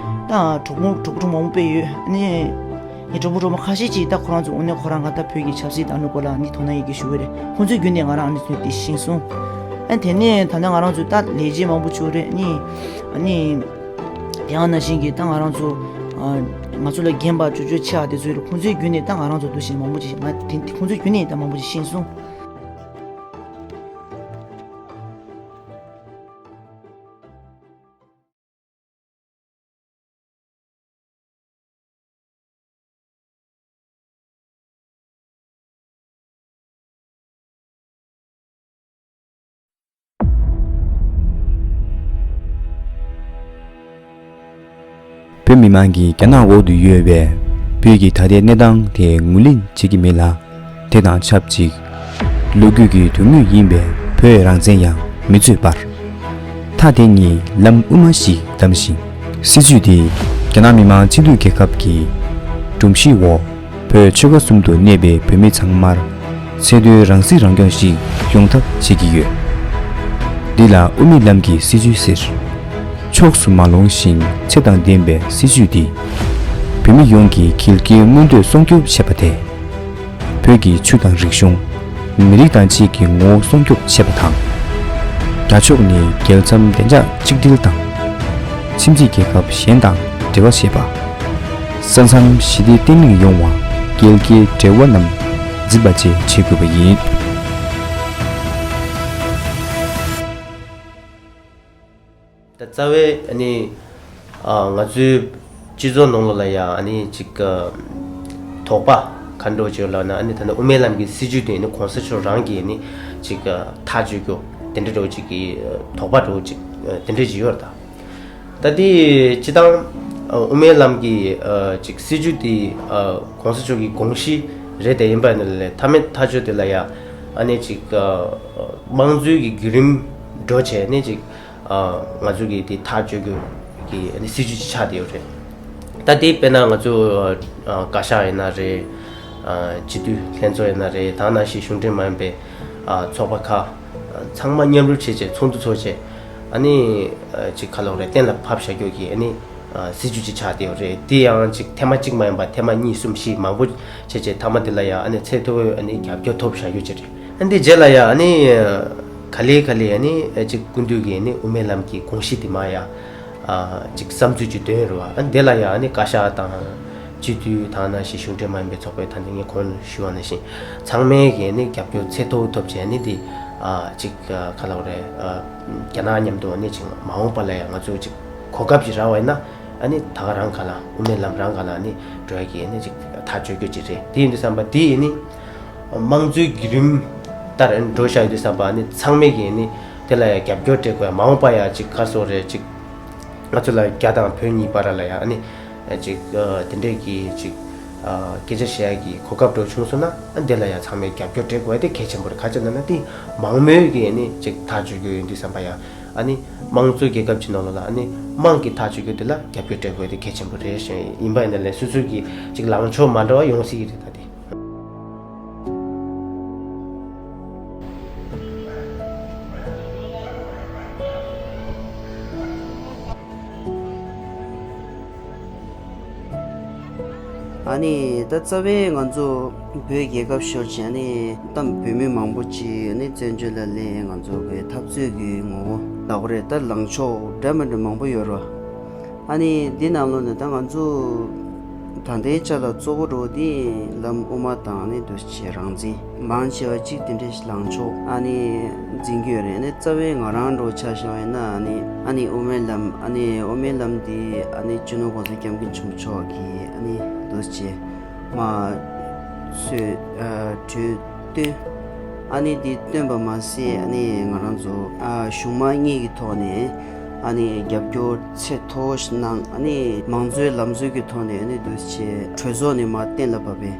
ད་གྲོགས་མོ་གྲོགས་པོ་མང་པོ་དཔེ་ཡོད། ཨ་ནི་ངའི་གྲོགས་པོ་གྲོགས་མོ་ཁ་ཤས་ཅིག་ད་ཁོ་རང་ཚོ་འོ་ནས་ཁོ་རང་ང་ད་བོད་ཀྱི་ཆབ་སྲིད་དང་ནི་སྐོར་ལ་ནི་དོ་སྣང་ཡོད་ཀྱི་ཞུ་གི་རེད། ཁོང་ཚོའི་བརྒྱུད་ནས་ང་རང་ཨ་ནི་ཚོས་དེ་ཤེས་སོང་། ཨ་དེ་ནས་ད་ནི་ང་རང་ཚོ་ད་ལས་བྱེད་མང་པོ་བྱུང་རེད་ནི། ཨ་ནི་དེ་ཡང་ན་བཞིན་གྱི་ད་ང་རང་ཚོ་ཨ་ང་ཚོ་ལ་རྒན་པ་ཅོ་ཅོ་ཆེ་བ་དེ་ཚོ་ཡོད་རེད། ཁོང་ཚོའི་བརྒྱུད་ནས་ད་ང་རང་ཚོ་འདུ་ཞིང་མང་པོ་ཅིག་ང་དེ་ཁོང་ཚོའི་བརྒྱུད་ནས་ད་མང་པོ་ཅིག་ཤེས་སོང་། བོད་མི་མང་གིས་རྒྱ་ནག་འོག་ཏུ་ཡོད་པའི་བོད་ཀྱི་ད་ལྟའི་གནས་སྟངས་དེ་ངོས་ལེན་བྱེད་ཀྱི་མེད་ལ། དེ་དང་ཆབས་ཅིག་ལོ་རྒྱུས་ཀྱི་དོན་དངོས་ཡིན་པའི་བོད་རང་བཙན་ཡང་མི་རྩོད་པར། མཐའ་དེ་གཉིས་ལམ་དབུ་མ་ཞིག་བདམས་ཤིང་། སྲིད་ཇུས་དེ་རྒྱ་ནག་མི་དམངས་སྤྱི་མཐུན་རྒྱལ་ཁབ་ཀྱི་སྒྲོམ་གཞིའི་འོག་བོད་ཆོལ་ཁ་གསུམ་དུ་གནས་པའི་བོད་མི་ཚང་མར་ཚད་མཐོའི་རང་སྲིད་རང་སྐྱོང་ཞིག་ཡོང་ཐབས་བྱེད་ཀྱི་ཡོད། འདི་ལ་དབུ་མའི་ལམ་གྱི་སྲིད་ཇུས་ཟེར། ཕྱོགས་སུ་མ་ལྷུང་ཞིང་ཚད་དང་ལྡན་པའི་སྲིད་ཇུས་འདིས། བོད་མི་ཡོངས་ཀྱི་འགལ་རྐྱེན་མངོན་འདོད་སྲུང་སྐྱོབ་བྱེད་པ་དེ། བོད་ཀྱི་ཆོས་དང་རིག་གཞུང་། མི་རིགས་དང་བཅས་ཀྱི་ངོ་བོ་སྲུང་སྐྱོབ་བྱེད་པ་དང་། རྒྱ་ཕྱོགས་ནས་རྒྱལ་མཚམས་བདེ་འཇགས་གཅིག་སྒྲིལ་དང་། ཁྱིམ་མཚེས་རྒྱལ་ཁབ་གཞན་དང་འབྲེལ་བ་བྱེད་པ། ས་མཚམས་ཞི་བདེ་བརྟན་ལྷིང་ཡོང་བ། རྒྱལ་སྐྱེས་འབྲེལ་བ་རྣམས་འཛིན་པ་བཅས་བྱེད་དགོས་པ་ཡིན། ད་རྩ་བའི་ཨ་ནི་ཨ་ང་ཚོའི་སྤྱི་ཚོགས་ནང་ལོགས་ལ་ཡ་ཨ་ནི་ཅིག་ཨ་དོགས་པ་ག་འདྲ་ཅིག་ཡོད་ལབ་ན། ཨ་ནི་ད་ནི་དབུ་མའི་ལམ་གྱི་སྲིད་ཇུས་དེ་ནི་གོང་ས་མཆོག་རང་གིས་ནི་ཅིག་ཨ་ཐག་གཅོད་རྒྱུ་དེ་འདྲ་འདྲ་ཅིག་གི་དོགས་པ་འདྲ་ཅིག་དེ་འདྲ་ཅིག་ཡོད་རེད་ད། ད་དེ་སྤྱི་བཏང་ཨ་དབུ་མའི་ལམ་གྱི་ཨ་ཅིག་སྲིད་ཇུས་དེ་ཨ་གོང་ས་མཆོག་གི་དགོངས་གཞི་རེད་དེ། ཡིན་པ་ནི་ལས་མཐའ་མའི་ཐག་གཅོད་དེ་ལ་ཡ་ཨ་ནི་ཅིག་ཨ་དམངས་གཙོའི་གི་བརྒྱུད་རིམ་འགྲོ་བྱས་ནས་ཅིག་ཨ་ང་ཚོ་གི་དེ་ཐག་གཅོད་རྒྱུ་གི་ཨ་ནི་སྲིད་ཇུས་ཅིག་ཆགས་བསྡད་ཡོད་རེད། ད་དེ་དཔེར་ན་ང་ཚོ་ཨ་བཀའ་ཤག་ཡིན་ན་རེད། ཨ་སྤྱི་འཐུས་ལྷན་ཚོགས་ཡིན་ན་རེད། ད་ནང་བཞིན་གཞུང་འབྲེལ་མ་ཡིན་པའི་ཨ་ཚོགས་པ་ཁག་ཚང་མ་མཉམ་རུབ་བྱས་བྱས་ཚོགས་འདུ་ཚོགས་བྱས། ཨ་ནི་ཨ་ཅིག་ག་ལབ་རེད། གཏན་ལ་ཕབ་བཞག་རྒྱུ་གི་ཨ་ནི་ཨ་སྲིད་ཇུས་ཅིག་ཆགས་བསྡད་ཡོད་རེད། དེ་ཡང་ཅིག་ཐེངས་མ་གཅིག་མ་ཡིན་པ་ཐེངས་མ་གཉིས་གསུམ་བཞི་མང་པོ་བྱས་བྱས་མཐའ་མ་དེ་ལ་ཡང་ཨ་ནི་ཚད་མཐོ་བོའི་ཨ་ནི་རྒྱབ་སྐྱོར་ཐོབ་བཞག་རྒྱུ་ཅིག་རེད། ཨ་འདི་རྗེས་ལ་ཡང་ཨ་ནི་ག་ལེ་ག་ལེ་ཨ་ནི་ཅིག་སྐུ་མདུན་གྱི་ཨ་ནི་དབུ་མའི་ལམ་གྱི་དགོངས་གཞི་དེ་མ་ཡ་ཨ་ཅིག་བསམ་ཚུལ་ཅིག་བཏོན་ཡོད་རེད་བ། ཨ་འདི་ལ་ཡང་ཨ་ནི་བཀའ་ཤག་དང་སྤྱི་འཐུས་དང་ནང་བཞིན་གཞུང་འབྲེལ་མ་ཡིན་པའི་ཚོགས་པའི་ད་ནི་ངས་གོང་ཞུས་པ་ནང་བཞིན་ཚང་མས་ཀྱི་ཨ་ནི་རྒྱབ་སྐྱོར་ཚད་མཐོ་བོ་ཐོབ་བྱས་ཨ་ནི་དེ་ཨ་ཅིག་ག་ལབ་རེད། རྒྱ་ནག་མཉམ་དུ་ཨ་ནི་ཅིག་མ་འོངས་པ་ལ་ཡང་ང་ཚོ་ཅིག་གོ་སྐབས་ཅིག་རག་པ་ཡིན་ན། ཨ་ནི་ད་ག་རང་ག་ལ་དབུ་མའི་ལམ་རང་ག་ལ་ཨ་ནི་འགྲོ་ཡ་གི་ཨ་ནི་ཅིག་ཐག་གཅོད་རྒྱུ་ཅིག་རེད། དེ་ཡིན་དུས་ཙམ་པ་དེ་ཨ་ནི་དམངས་གཙོའི་བརྒྱུད་རིམ་ལྟར་ཨ་ནི་འགྲོ་བཞག་ཡོད་དུས་ཙམ་པ་ཨ་ནི་ཚང་མས་ཀྱི་ཨ་ནི་དེ་ལ་ཡང་རྒྱབ་སྐྱོར་སྤྲད་དགོས་ཡ། མ་འོངས་པ་ཡ་ཅིག་ག་སོགས་རེད། ཅིག་ང་ཚོ་ལ་རྒྱ་དང་བོད་གཉིས་བར་ལ་ཡ་ཨ་ནི་ཅིག་དེ་འདྲས་ཀྱི་ཅིག་སྐད་ཆ་བཤད་ཡ་གི་གོ་སྐབས་འགྲོ་བྱུང་སོང་ན། ཨ་དེ་ལ་ཡང་ཚང་མས་རྒྱབ་སྐྱོར་སྤྲད་དགོས་ཡ་དེ་གལ་ཆེན་པོ་རེད། ག་ཅི་ལབ་ན་དེ་མང་མོས་ཀྱི་ཨ་ནི་ཅིག་ཐག་གཅོད་རྒྱུ་ཡིན་དུས་ཙམ་པ་ཡ། ཨ་ནི་དམངས་གཙོའི་རྒྱལ་ཁབ་ཅིག་ནང་ལོགས་ལ་ཨ་ནི་དམངས་ཀྱི་ཐག་གཅོད་རྒྱུ་དེ་ལ་རྒྱབ་སྐྱོར་སྤྲད་དགོས་དེ་གལ་ཆེན་པོ་རེད་ཞེས། ཡིན་པ་ཡིན་ན་ལས་སོ་སོ་གི་ཅིག་ལངས་ཕྱོགས་མ་འདྲ་བ་ཡོང་སྲིད་ཀྱི་རེད་ད་དེ། ཨ་ནི་ད་རྩ་བའི་ང་ཚོ་བོད་རྒྱལ་ཁབ་ཤོར་བྱས་ནས་ད་བོད་མི་མང་པོ་ཅིག་ཨ་ནི་བཙན་བྱོལ་ལ་སླེབས། ང་ཚོ་གི་འཐབ་རྩོད་ཀྱི་ངོ་བོ་ལབ་དགོས་རེད། ད་ལངས་ཕྱོགས་འདྲ་མི་འདྲ་མང་པོ་ཡོད་རེད་བ། ཨ་ནི་འདི་ནང་ལོགས་ནས་ད་ང་ཚོ་ད་ལྟའི་ཆ་ལ་གཙོ་བོ་འགྲོ་དེ་ལམ་དབུ་མ་དང་ཨ་ནི་འདུ་བྱེད་རང་བཙན། མང་ཆེ་བ་གཅིག་དེ་འདྲའི་ལངས་ཕྱོགས་ཨ་ནི་འཛིན་གྱི་ཡོད་རེད། ཨ་ནི་རྩ་བའི་ང་རང་འདྲ་ཆ་བཞག་པ་ཡིན་ན་ཨ་ནི་ཨ་ནི་དབུ་མའི་ལམ། ཨ་ནི་དབུ་མའི་ལམ་འདི་ཨ་ནི་སྤྱི་ནོར་༸གོང་ས་༸སྐྱབས་མགོན་ཆེན་པོ་མཆོག་གིས་ཨ་ནི་འདུ་བྱེད་མ་གསོལ་ཨ་གྲོས་བཏོན། ཨ་ནི་འདི་བཏོན་པ་མ་ཟད་ཨ་ནི་ང་རང་ཚོ་ཨ་གཞུང་མང་གཉིས་ཀྱི་ཐོག་ནས་ཨ་ནི་རྒྱབ་སྐྱོར་ཚད་མཐོ་བོ་ཞིག་གནང་། ཨ་ནི་མང་གཙོའི་ལམ་སྲོལ་གྱི་ཐོག་ནས་ཨ་ནི་འདུ་བྱེད་གྲོས་ཚོགས་ནས་མར་གཏན་ལ་ཕབ་པའི་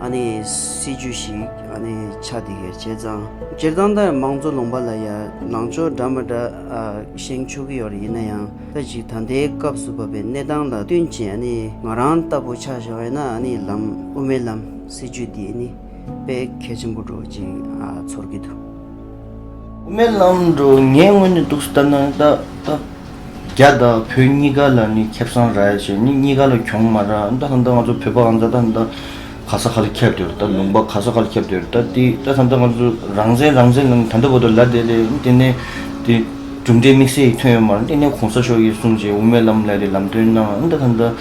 ཨ་ནི་སྲིད་ཇུས་ཤིག་ཨ་ནི་ཆགས་བསྡད་ཀྱི་རེད། བྱས་ཙང་སྤྱིར་བཏང་ད་མང་གཙོ་ལུང་པ་ལ་ཡ་ལངས་ཕྱོགས་འདྲ་མི་འདྲ་ཨ་བཞེངས་ཆོག་གི་ཡོད་རེད། ཡིན་ན་ཡང་ད་ཅིག་ད་ལྟའི་སྐབས་སུ་བབས་པའི་གནས་སྟངས་ལ་བསྟུན་བྱས་ཨ་ནི་ང་རང་ལྟ་བུ་ཆ་བཞག་པ་ཡིན་ན་ཨ་ནི་ལམ་དབུ་མའི་ལམ་སྲིད་ཇུས་འདི་ཨ་ནི་ དཔེ་གལ་ཆེན་པོ་འདྲ་བོ་ཅིག་ཨ་ཚོར་གྱི་འདུག་དབུ་མའི་ལམ་འགྲོ་ངའི་ངོས་ནས་འདུག་ལྟ་ན་ད་ད་རྒྱ་དང་བོད་གཉིས་ཀ་ལ་ནི་ཁེ་བཟང་རག་ཡ་བྱས་ནི་གཉིས་ཀ་ལ་གྱོང་མ་རག་ད་ད་ལྟ་ང་ཚོ་བོད་པ་གང་ཚ་ད་ད་ག་ས་ག་ལ་ཁྱབ་བསྡད་ད་ལུང་པ་ག་ས་ག་ལ་ཁྱབ་བསྡད་ད་དེ་ད་ད་ལྟ་ང་ཚོ་རང་བཙན་རང་བཙན་ལ་ད་ལྟ་བར་དུ་ལབ་བསྡད་རེད། དེ་ནས་དེ་གྲུབ་འབྲས་དམིགས་བསལ་ཡིག་ཐོན་ཡོད་མ་རེད། དེ་ནས་གོང་ས་མཆོག་གིས་གསུངས་བྱས་དབུ་མའི་ལམ་ལ་རེད་ལམ་སྟོན་གནང་ད་ད་ད་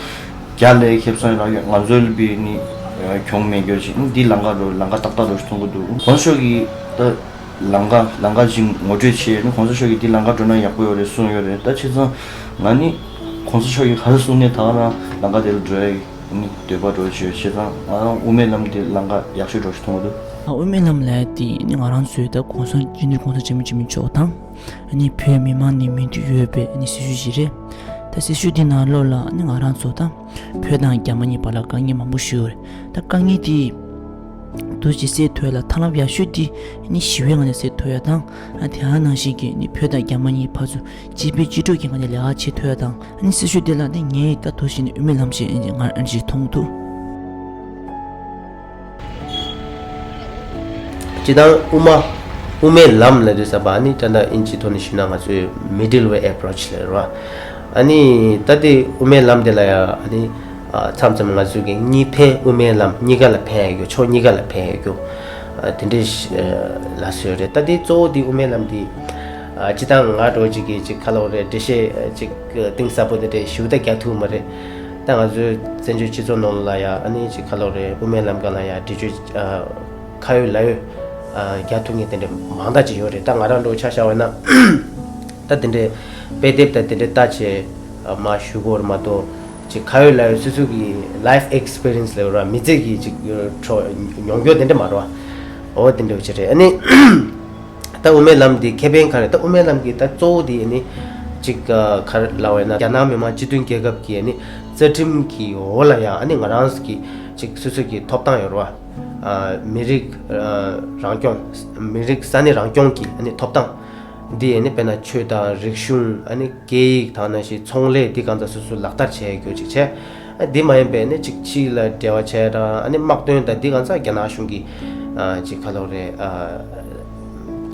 རྒྱ་ལ་ཁེ་བཟང་རག་ཡོད། ང་ཚོའི་ལུས་པའི་ནི་གྱོང་མེད་རྒྱུ་ཞིག་འདི་ལམ་ཁ་རུ་ལམ་ཁ་ཏག་ཏག་རུ་མཐོང་གི་འདུག་གོང་ས་མཆོག་གིས་ད་ལམ་ཁ་ལམ་ཁ་ཞིག་ངོ་སྤྲོད་བྱས་ནི་གོང་ས་མཆོག་གིས་འདི་ལམ་ཁ་འགྲོ་ན་ཡག་པོ་ཡོད་རེད་གསུངས་ཡོད་རེད། ད་བྱས་ཙང་ང་ནི་གོང་ས་མཆོག་གིས་ག་རེ་གསུངས་ནས་ད་ག་རང་ལམ་ཁ་དེ་ལ་འགྲོ་ཡ་ནི་འདོད་པ་འགྲོ་བྱས་བྱས་ཙང་ང་རང་དབུ་མའི་ལམ་དེ་ལམ་ཁ་ཡག་ཤོས་འགྲོ་ཞིག་མཐོང་གི་འདུག་དབུ་མའི་ལམ་ལབ་ཡ་དེ་ནི་ང་རང་ཚོའི་ད་གོང་ས་སྤྱི་འཐུས་གོང་ས་འཇིགས་མེད་ཆེན་པོ་མཆོག་དང་ནི་བོད་མི་མང་ནས་མོས་མཐུན་ཡོད་པའི་ནི་སྲི་ཞུ་ཞིག་རེད། ད་སྲི་ཞུ་འདི་ནང་ལོགས་ལ་ནི་ང་རང་ཚོ་དང་བོད་དང་རྒྱ་མ་གཉིས་བར་ལ་དཀའ་ངལ་མང་པོ་ཞིག་ཡོད་རེད། ད་དཀའ་ངལ་དེ་འདུ་ཅི་སེལ་ཐུབ་ཡ་ལ་ཐབས་ལམ་ཡག་ཤོས་དེ་ནི་ཞི་བའི་ངང་ནས་སེལ་ཐུབ་ཡ་དང་དེ་ནང་བཞིན་གྱི་ནི་བོད་དང་རྒྱ་མ་གཉིས་ཕར་ཚུར་གཅིག་ཕན་གཅིག་གྲོགས་ཀྱི་ངང་ནས་ལས་ཀ་བྱེད་ཐུབ་ཡ་དང་ནི་སྲི་ཞུ་འདི་ལ་ནི་ངས་ད་འདུ་ཞིག་ནི་དབུ་མའི་ལམ་ཞིག་ང་ཅིག་མཐོང་གི་འདུག་སྤྱིར་བཏང་དབུ་མ་དབུ་མའི་ལམ་ལབ་དུས་ཙམ་པ་ཨ་ནི་ད་ལྟ་ཨིན་ཇིའི་ཐོག་ནས་ཞུས་ན་ང་ཚོས་middle way approach ལབ་རེད་བ། ཨ་ནི་ད་ལྟའི་དབུ་མའི་ལམ་དེ་ལ་ཡང་ཨ་ནི་མཚམས་མཚམས་ང་ཚོས་ཀྱི་གཉིས་ཕན་དབུ་མའི་ལམ་གཉིས་ཀ་ལ་ཕན་ཡ་ཡོད་ཕྱོགས་གཉིས་ཀ་ལ་ཕན་ཡ་ཡོད་དེ་འདྲའི་ལ་སོགས་རེད། ད་ལྟའི་གཙོ་བོ་དེ་དབུ་མའི་ལམ་དེ་སྤྱིར་བཏང་ང་འདྲ་བོ་ཅིག་གིས་ཅིག་ཁ་ལོ་རེད་འགྲེལ་བཤད་ཅིག་གཏིང་ཟབ་པོ་དེ་འདྲའི་ཞུ་ད་རྒྱག་ཐུབ་མ་རེད། ད་ང་ཚོའི་བཙན་བྱོལ་སྤྱི་ཚོགས་ནང་ལ་ཡ་ཨ་ནི་ཅིག་ཁ་ལོ་རེད་དབུ་མའི་ལམ་སྒང་ལ་ཡ་འགྲེལ་བརྗོད་ཁ་ཡོད་ལག་ཡོད་རྒྱག་ཐུབ་མཁན་དེ་འདྲ་མང་དག་ཅིག་ཡོད་རེད། ད་ང་རང་འདྲ་བོ་ཆ་བཞག་པ་ན་ད་དེ་འདྲའི་དཔེ་དེབ་ད་དེ་འདྲའི་ལྟ་བྱས་མ་ཞུ་གོ་ར་མ་གཏོགས་ཅིག་ཁ་ཡོད་ལག་ཡོད་སོ་སོ་གི་life experience ལབ་ར་མི་ཚེ་གི་ཅིག་ཁྲོ་མྱོང་རྒྱུ་དེ་འདྲ་མ་རེད་བ། འོ་དེ་འདྲ་བོ་ཅིག་རེད། ཨ་ནི་ད་དབུ་མའི་ལམ་འདི་ཁེ་ཕན་ག་རེ་ད་དབུ་མའི་ལམ་གྱི་ད་གཙོ་བོ་དེ་ནི་གཅིག་ག་རེ་ལབ་པ་ཡིན་ན་རྒྱ་ནག་མི་དམངས་སྤྱི་མཐུན་རྒྱལ་ཁབ་ཀྱི་ནི་རྩ་ཁྲིམས་ཀྱི་འོག་ལ་ཡང་ནི་ང་རང་གི་གཅིག་སོ་སོ་གི་ཐོབ་ཐང་ཡོད་རེད་བ། མི་རིགས་རང་སྐྱོང་མི་རིགས་ས་གནས་རང་སྐྱོང་གི་ནི་ཐོབ་ཐང་འདི་ནི་དཔེར་ན་ཆོས་དང་རིག་གཞུང་ནི་སྐད་ཡིག་དང་ནང་བཞིན་ཚོང་ལས་འདི་གང་ཚ་སོ་སོ་ལག་བསྟར་བྱེད་རྒྱུ་ཅིག་བྱས། ཨ་འདི་མ་ཡིན་པའི་ནི་ཅིག་ཕྱི་ལ་འབྲེལ་བ་བྱས་དང་ཨ་ནི་དམག་དོན་དང་འདི་གང་ཚ་རྒྱ་ནག་གཞུང་གི་ཨ་ཅིག་ག་ལབ་རེད་ཨ་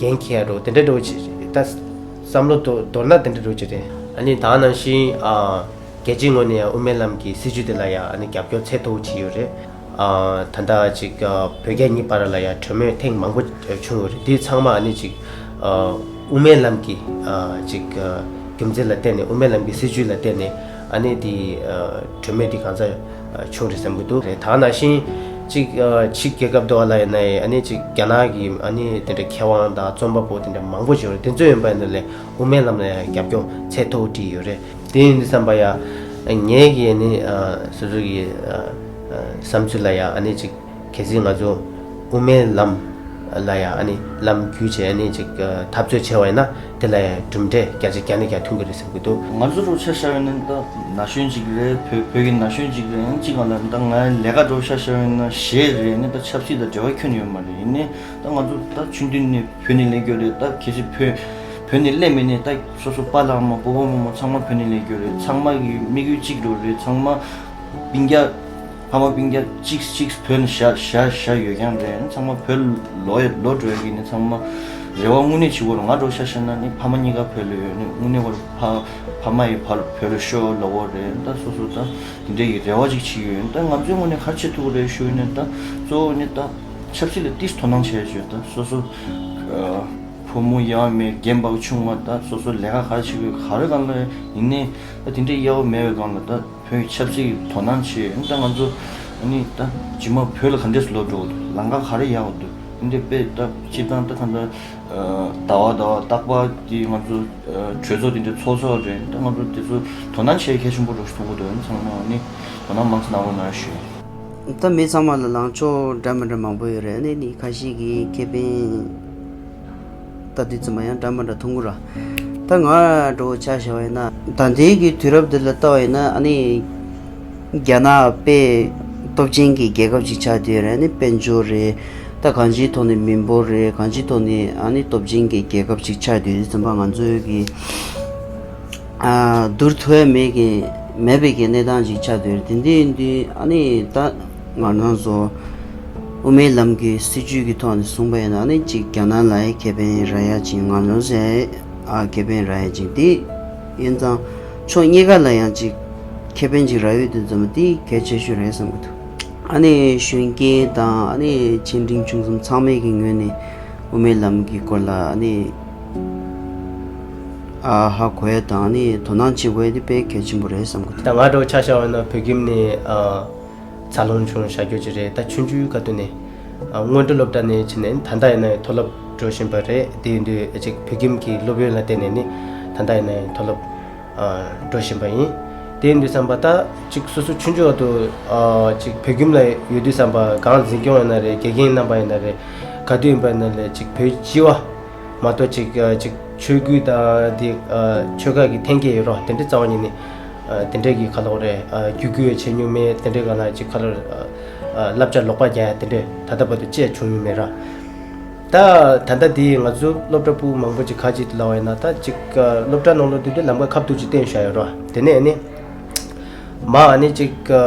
འགན་འཁྱེར་འགྲོ་དེ་འདྲ་འགྲོ་ཅིག་ད་བསམ་བློ་དོ་མདོར་ན་དེ་འདྲ་འགྲོ་ཅིག་རེད། ཨ་ནི་ད་ནང་བཞིན་ཨ་རྒྱལ་སྤྱིའི་ངོས་ནས་ཡང་དབུ་མའི་ལམ་གྱི་སྲིད་བྱུས་དེ་ལ་ཡང་ཨ་ནི་རྒྱབ་སྐྱོར་ཚད་མཐོ་བོ་བྱས་ཡོད་རེད། ཨ་ད་ལྟ་ཅིག་ཨ་བོད་རྒྱ་གཉིས་བར་ལ་ཡང་གྲོས་མོལ་ཐེངས་མང་པོ་བྱུང་ཡོད་རེད། དེ་ཚང་མ་ཨ་ནི་ཅིག་ཨ་དབུ་མའི་ལམ་གྱི་ཨ་ཅིག་ཨ་རྒྱུ་མཚན་ལ་བརྟེན་ནས་དབུ་མའི་ལམ་གྱི་སྲིད་བྱུས་ལ་བརྟེན་ནས་ཨ་ནི་དེ་ཨ་གྲོས་མོལ་དེ་གང་ཚ་ཨ་བྱུང་རེད་བསམ་གྱི་འདུག་རེད། ད་ནང་བཞིན་ཅིག་ཨ་ཕྱི་རྒྱལ་ཁབ་དུ་བ་ལ་ཡིན་ན་ཡང་ཨ་ནི་ཅིག་རྒྱ་ནག་གི་ཨ་ནི་དེ་འདྲ་མཁས་དབང་དང་རྩོམ་པ་པོ་དེ་འདྲ་མང་པོ་ཅིག་ཡོད་རེད། དེ་ཚོ་ཡིན་པ་ཡིན་ན་ལས་དབུ་མའི་ལམ་ལ་ཡང་རྒྱབ་སྐྱོར་ཚད་མཐོ་བོ་བྱས་ཡོད་རེད། དེ་ཡིན་དུས་ཙམ་པ་ཡ། ངའི་གི་ནི་ཨ་སོ་སོ་གི་ཨ་ཨ་བསམ་ཚུལ་ལ་ཡ་ཨ་ནི་ཅིག་གལ་སྲིད་ང་ཚོ་དབུ་མའི་ལམ་ལ་ཡ་ཨ་ནི་ལམ་བརྒྱུད་བྱས་ཨ་ནི་ཅིག་ཨ་འཐབ་རྩོད་བྱས་པ་ཡིན་ན་དེ་ལ་ཡ་གྲུབ་འབྲས་བརྒྱ་ཆ་བརྒྱ་ནས་བརྒྱ་ཐོན་གི་རེད་བསམ་གི་འདུག་ང་ཚོ་རུ་ཆ་བཞག་ཡོད་ན་ད་ན་གཞོན་ཅིག་རེད། བོད་བོད་ཀྱི་ན་གཞོན་ཅིག་རེད། ཅིག་ག་ལ་ད་ང་ལས་ཀ་འགྲོ་ཆ་བཞག་ཡོད་ན་གཞས་རེད་ནི་ད་ཆབ་སྲིད་དང་འབྲེལ་བ་ཁྱོན་ཡོད་མ་རེད། ཡིན་ནའི་ད་ང་ཚོ་ད་ཆུང་དུས་ནས་བོད་ནས་སླེབས་རྒྱུ་རེད། ད་གལ་སྲིད་བོད་བོད་ནས་སླེབས་མེད་ནས་ད་སོ་སོ་པཱ་ལགས་མ་སྤོ་བོ་མ་མ་ཚང་མ་བོད་ནས་སླེབས་རྒྱུ་རེད། ཚང་མ་གི་དམིགས་ཡུལ་གཅིག་འགྲོ་རེད། ཚང་མ་སྤུན་ཀྱག་ཕ་མ་སྤུན་ཀྱག་གཅིག་གཅིག་བོད་ནས་བཞག་བཞག་བཞག་ཡོད་ཀྱང་རེད། ཚང་མ་བོད་ལོག་ཡ་ལོག་འགྲོ་ཡ་གི་ནི་ཚང་མ་རེ་བ་དངོས་གནས་བྱེད་དགོས་རེད། ང་འགྲོ་ཤ་ཤ་ན་ནི་ཕ་མ་གཉིས་ཀ་བོད་ལ་ཡོད་ནི་དངོས་གནས་ཁོ་ཕ་ཕ་མ་ཡི་ཕ་བོད་ལ་ཤོར་ལོག་གོ་རེད། ད་སོ་སོ་ད་དེ་འདྲ་ཡི་རེ་བ་ཅིག་བྱེད་ཡོད། ད་ང་ཚོའི་ངོས་ནས་ག་རེ་བྱེད་ཐུབ་ཀྱི་རེད་ཞུ་ཡོད་ནི་ད་གཙོ་བོ་ནི་ད་ཆབ་སྲིད་ལ་ཏིས་དོ་སྣང་བྱས་བྱས་ད་སོ་སོ་ཕོ་མོ་ཡ་མེད་རྒན་པ་ཆུང་བ་ད་སོ་སོ་ལས་ཀ་ག་རེ་བྱེད་དགོས་ག་རེ་སྒང་ལ་ཡིན་ནའི་ད་དེ་འདྲའི་གཡར་བ་མེད་པའི་སྒང་ལ་ད་བོད་ཀྱི་ཆབ་སྲིད་ཀྱི་དོ་སྣང་བྱེད། ད་ང་ཚོ་ཨ་ནི་ད་རྗེས་མ་བོད་ལ་ག་འདྲས་སུ་ལོག་འགྲོ་གི་འདུག་ལམ་ཁ་ག་རེ་ཡག་གི་འདུག་འདི་དཔེ་ད་སྤྱིར་བཏང་ད་ད་ད་ཟླ་བ་ཟླ་བ་རྟག་པར་དེ་ང་ཚོ་གྲོས་ཚོགས་དེ་འདྲའི་ཚོགས་ཚོགས་རེད། ད་ང་ཚོ་དེ་ཚོ་དོ་སྣང་བྱེད་གལ་ཆེན་པོ་འགྲོ་ཞིག་མཐོང་གི་འདུག་ཚང་མ་ཨ་ནི་དོ་སྣང་མང་ཙམ་གནང་རོགས་གནང་ཞུ། ད་མི་ཚང་མ་ལ་ལངས་ཕྱོགས་འདྲ་མི་འདྲ་མང་པོ་ཡོད་རེད། ཨ་ནི་ནི་ཁ་ཤས་ཀྱིས་ཁེ་ཕན་ལྟ་དུས་ཙམ་པ་ཡང་འདྲ་མི་འདྲ་མཐོང་གི་ར། ད་ང་འདྲ་བོ་ཆ་བཞག་པ་ཡིན་ན་ད་ལྟའི་གི་དུས་རབས་འདི་ལ་ལྟ་བ་ཡིན་ན་ཨ་ནི་རྒྱ་ནག་དཔེ་སྟོབས་ཆེན་གྱི་རྒྱལ་ཁབ་ཅིག་ཆགས་བསྡད་ཡོད་རེད། ཨ་ནི་དཔལ་འབྱོར་རེད། ད་གང་ཅིའི་ཐོག་ནས་མི་འབོར་རེད། གང་ཅིའི་ཐོག་ནས་ཨ་ནི་སྟོབས་ཆེན་གྱི་རྒྱལ་ཁབ་ཅིག་ཆགས་བསྡད་དུས་ཙམ་པ་ང་ཚོའི་གི་ཨ་བསྡུར་ཐུབ་ཡ་མེད་གི་མེད་པའི་གི་གནས་སྟངས་ཅིག་ཆགས་བསྡད་ཡོད་རེད། དེ་འདྲ་ཡིན་དུས་ཨ་ནི་ད་ང་རང་ཚོ་ དབུ་མའི་ལམ་གྱི་སྲིད་བྱུས་ཀྱི་ཐོག་ནས་གསུངས་པ་ཡིན་ན་ནི་ཅིག་རྒྱ་ནག་ལ་ཡང་ཁེ་ཕན་རག་ཡ་ཅིག་ང་ཚོ་ཟེར་ཨ་ཁེ་ཕན་རག་ཡ་ཅིག་དེ་ཡིན་ཙང་ཕྱོགས་གཉིས་ཀ་ལ་ཡང་ཅིག་ཁེ་ཕན་ཅིག་རག་ཡོད་དུས་ཙམ་པ་དེ་གལ་ཆེ་ཤོས་རེད་བསམ་གི་འདུག་ཨ་ནི་གཞོན་སྐྱེས་དང་ཨ་ནི་ཆེ་འབྲིང་ཆུང་གསུམ་ཚང་མའི་གི་ངོས་ནས་དབུ་མའི་ལམ་གྱི་སྐོར་ལ་ཨ་ནི་ཨ་ཧ་གོ་ཡ་དང་ཨ་ནི་དོ་སྣང་བྱེད་དགོས་ཡ་དེ་དཔེ་གལ་ཆེན་པོ་རེད་བསམ་གི་འདུག་ད་ང་འདྲ་བོ་ཆ་བཞག་པ་ཡིན་ན་བོད་ཁྱིམ་ནས་ཨ། འཚར་ལོངས་བྱུང་བཞག་རྒྱུ་ཅིག་རེད། ད་ཆུང་ཆུང་སྐབས་དུས་ནས་ཨ་སྔོན་འགྲོ་སློབ་གྲྭ་ནས་ཕྱིན་ནས་ད་ལྟ་ཡིན་ན་ཡང་མཐོ་སློབ་འགྲོ་བཞིན་པ་རེད། དེ་ཡིན་དུས་ཅིག་བོད་ཁྱིམ་གྱི་སློབ་ཡོན་ལ་བརྟེན་ནས་ནི་ད་ལྟ་ཡིན་ན་ཡང་མཐོ་སློབ་ཨ་འགྲོ་བཞིན་པ་ཡིན། དེ་ཡིན་དུས་བསམ་པ་ད་ཅིག་སོ་སོ་ཆུང་ཆུང་སྐབས་དུས་ཨ་ཅིག་བོད་ཁྱིམ་ལ་ཡོད་དུས་བསམ་པ་གང་འཛིན་སྐྱོང་ཡིན་ན་རེད། དགེ་རྒན་རྣམ་པ་ཡིན་ན་རེད། ག་དུས་ཡིན་པ་ཡིན་ན་རེད། ཅིག་བོད་སྤྱི་བ་མ་གཏོགས་ཅིག་ཨ་ཅིག་ཆོས་བརྒྱུད་དང་དེ་ཨ་ཆོལ་ཁ་གི་འཐེན་འཁྱེར་ཡོད་རོགས་དེ་འདྲའི་རྩ་བ་ཉིད་ནས་ཨ་དེ་འདྲའི་གི་ཁ་ལོག་རེད། ཨ་རྒྱུད་སྐུལ་བྱེད་མྱོང་མེད། དེ་འདྲའི་ག་ལ་ཅིག་ཁ་ལོག་ཨ་བསླབ་བྱ་ལོག་པ་རྒྱག་ཡ་དེ་འདྲའི་ད་ལྟ་བར་དུ་ཅི་ཡང་བྱུང་མྱོང་མེད་ར། ད་ད་ལྟ་དེ་ང་ཚོ་སློབ་གྲྭ་ཕྲུ་གུ་མང་པོ་ཅིག་ཁ་ཅིག་ཏུ་ལབ་པ་ཡིན་ན་ད་ཅིག་ཨ་སློབ་གྲྭ་ནང་ལོགས་དེ་དུས་ལམ་ཁ་ཁ་ཐུག་ཅིག་བསྟན་བཞག་ཡོད་ར། དེ་ནས་ཨ་ནི། མ་ཨ་ནི་ཅིག་ཨ་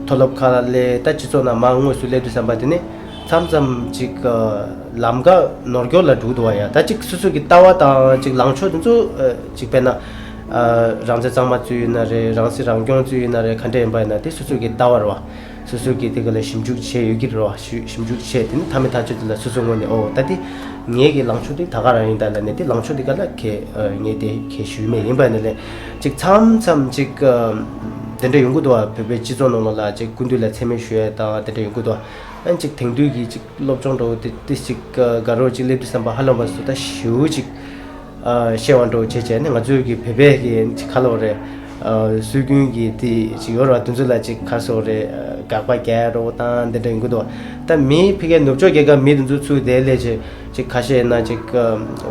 མཐོ་སློབ་ཁག་ལ་སླེབས། ད་སྤྱི་ཚོགས་ནང་མ་དངོས་སུ་སླེབས་དུས་བསམ་པ་དེ་ནི་མཚམས་མཚམས་ཅིག་ཨ་ལམ་ཀ་ནོར་འཁྱོག་ལ་འགྲོ་གི་འདུག་བ་ཡ། ད་ཅིག་སོ་སོ་གི་ལྟ་བ་དང་ཅིག་ལངས་ཕྱོགས་དེ་ཚོ་ཨ་ཅིག་དཔེར་ན་ཨ་རང་བཙན་གཙང་མ་བཙུགས་ཡོད་ན་རེད། རང་སྲིད་རང་སྐྱོང་བཙུགས་ཡོད་ན་རེད། ག་འདྲ་ཡིན་པ་ཡིན་ན་དེ་སོ་སོ་གི་ལྟ་བ་རེད་བ། སོ་སོ་གི་དེ་ག་ལ་ཞིབ་འཇུག་བྱས་ཡོད་ཀྱི་རེད་བ། ཞིབ་ཞིབ་འཇུག་བྱས་དེ་ནི་མཐའ་མའི་ཐག་གཅོད་དེ་ལ་སོ་སོའི་ངོས་ནས་ཨོ་ད་དེ་ངེད་ཀྱི་ལངས་ཕྱོགས་དེ་ད་ག་རང་ཡིན་ད་ལབ་ནས་དེ་ལངས་ཕྱོགས་དེ་ག་ལ་གལ་ཨ་ངས་དེ་གལ་ཞུས་མེད། ཡིན་པ་ནི་ལས་ཅིག་མཚམས་མཚམས་ཅིག་ཨ་དེ་འདྲ་ཡོང་གི་འདུག་བ། བོད་པའི་སྤྱི་ཚོགས་ནང་ལོགས་ལ་ཅིག་སྐུ་མདུན་ལ་མཚན་སྨད་ཞུ་ཡས་དང་དེ་འདྲ་ཡོང་གི་འདུག་བ། ཨ་ཅིག་དེང་དུས་ཀྱི་ཅིག་སློབ་སྦྱོང་འགྲོ་དེ་དེ་ཅིག་ཨ་དགའ་རོགས་ཅིག་སླེབས་དུས་བསམ་པ་ཧ་ལམ་པ་སུ་ད་ཞེ་པོ་ཅིག་ཨ་ཤེས་པ་འགྲོ་བྱས་བྱས་ནས་ང་ཚོའི་གི་བོད་པའི་གི་ཅིག་ཁ་ལོ་རེད། ཨ་སྲོལ་རྒྱུན་གྱི་དེ་ཅིག་ཡོད་རེད་བ། དེ་ཚོ་ལ་ཅིག་ཁ་སོ་རེད། ཨ་དགག་པ་རྒྱག་རོགས་དང་དེ་འདྲ་ཡོང་གི་འདུག་བ། ད་མིའི་ཕ་གིའི་ནུབ་ཕྱོགས་རྒྱལ་ཁབ་མི་དེ་ཚོ་ཚུར་དེ་སླེབས་བྱས་ཅིག་ཁ་ཤས་ན་ཅིག་ཨ་